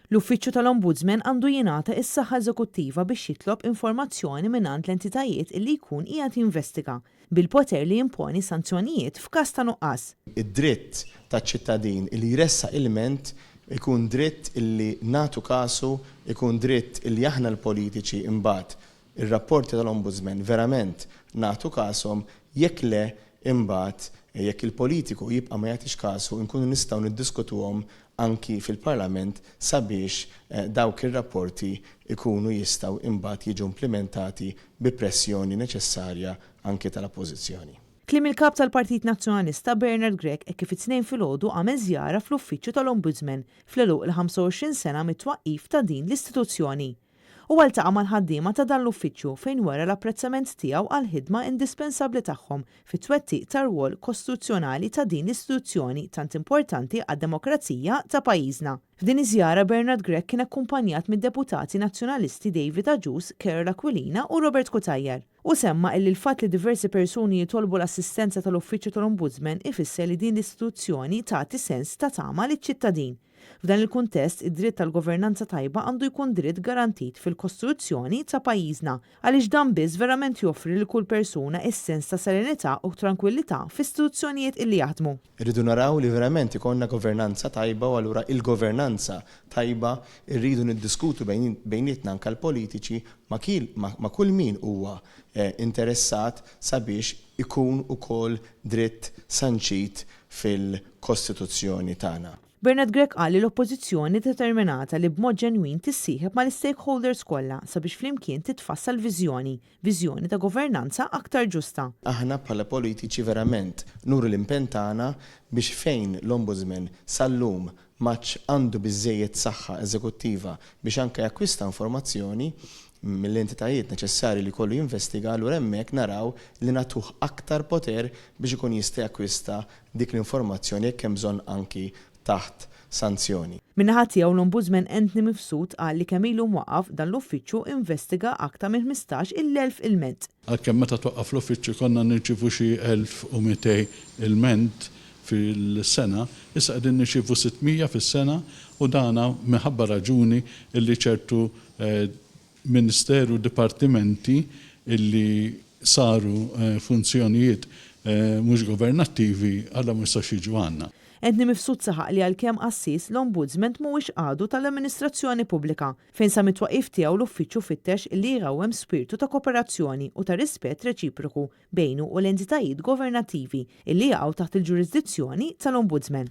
L-Uffiċċju tal-Ombudsman għandu jingħata s-saħħa eżekuttiva biex jitlob informazzjoni mingħand l-entitajiet illi jkun qiegħed jinvestiga, bil-poter li jimponi sanzjonijiet f'każ ta' nuqqas. Id-dritt taċ-ċittadin illi jressaq ilment ikun dritt illi nagħtu kasu, ikun dritt illi aħna l-politiċi imbagħad ir-rapporti tal-Ombudsman verament nagħtu kashom, jekk le imbagħad jekk il-politiku jibqa' ma jagħtix kasu nkunu nistgħu niddiskutuhom anki fil-Parlament sabiex dawk ir-rapporti jkunu jistgħu imbagħad jiġu implimentati bi pressjoni neċessarja anki tal-Oppożizzjoni. Kliem il-Kap tal-Partit Nazzjonalista Bernard Grech hekk kif it-Tnejn filgħodu għamel żjara fl-uffiċċju tal-Ombudsman fl-għeluq il-25 sena mit-twaqqif ta' din l-istituzzjoni. Huwa ltaqa' mal-ħaddiema ta' dan l-uffiċċju fejn wera l-apprezzament tiegħu għall-ħidma indispensabbli tagħhom fit-twettiq tar-rwol kostituzzjonali ta' din l-istituzzjoni tant importanti għad-demokrazija ta' pajjiżna. F'din iż-żjara Bernard Grech kien akkumpanjat mid-Deputati Nazzjonalisti David Agius, Karol Aquilina u Robert Cutajar. Hu semma illi l-fatt li diversi persuni jitolbu l-assistenza tal-Uffiċċju tal-Ombudsman ifisser li din l-istituzzjoni tagħti sens ta' tama liċ-ċittadin. F'dan il-kuntest, id-dritt għal governanza tajba għandu jkun dritt garantit fil-Kostituzzjoni ta' pajjiżna, għaliex dan biss verament joffri lil kull persuna s-sens ta' serenità u trankwillità f'istituzzjonijiet illi jaħdmu. Irridu naraw li verament ikollna governanza tajba u allura il-governanza tajba rridu niddiskutu bejnietna anke l-politiċi ma' kull min huwa interessat sabiex ikun ukoll dritt sanċit fil-Kostituzzjoni tagħna. Bernard Grech qal li l-Oppożizzjoni determinata li b'mod ġenwin tissieħeb mal-istakeholders kollha sabiex flimkien titfassal viżjoni, viżjoni ta' governanza aktar ġusta. Aħna bħala politiċi verament nuru l-impenn tagħna biex fejn l-Ombudsman sal-lum m'għadx għandu biżżejjed saħħa eżekuttiva biex anke jakkwista informazzjoni mill-entitajiet neċessarji li jkollu jinvestiga allura hemmhekk naraw li nagħtuh aktar poter biex ikun jista' jakkwista dik l-informazzjoni jekk hemm bżonn anki taħt sanzjoni. Min-naħa tiegħu l-Ombudsman Anthony Mifsud qal li kemm ilu mwaqqaf, dan l-uffiċċju investiga aktar minn 15,000 ilment. Għalkemm meta twaqqaf l-uffiċċju konna nirċievu xi 1,200 ilment fil-sena, issa qegħdin nirċievu 600 fis-sena u dana minħabba raġuni illi ċertu Ministeru u dipartimenti illi saru funzjonijiet mhux governattivi għadha ma jistgħux jiġu għandna. Anthony Mifsud saħaq li għalkemm għassies, l-Ombudsman mhuwiex għadu tal-amministrazzjoni pubblika, fejn sa mit-twaqqif tiegħu l-uffiċċju fittex illi jrawwem spirtu ta' koperazzjoni u ta' rispett reċiproku bejnu u l-entitajiet governattivi illi jaqgħu taħt il-ġurisdizzjoni tal-Ombudsman.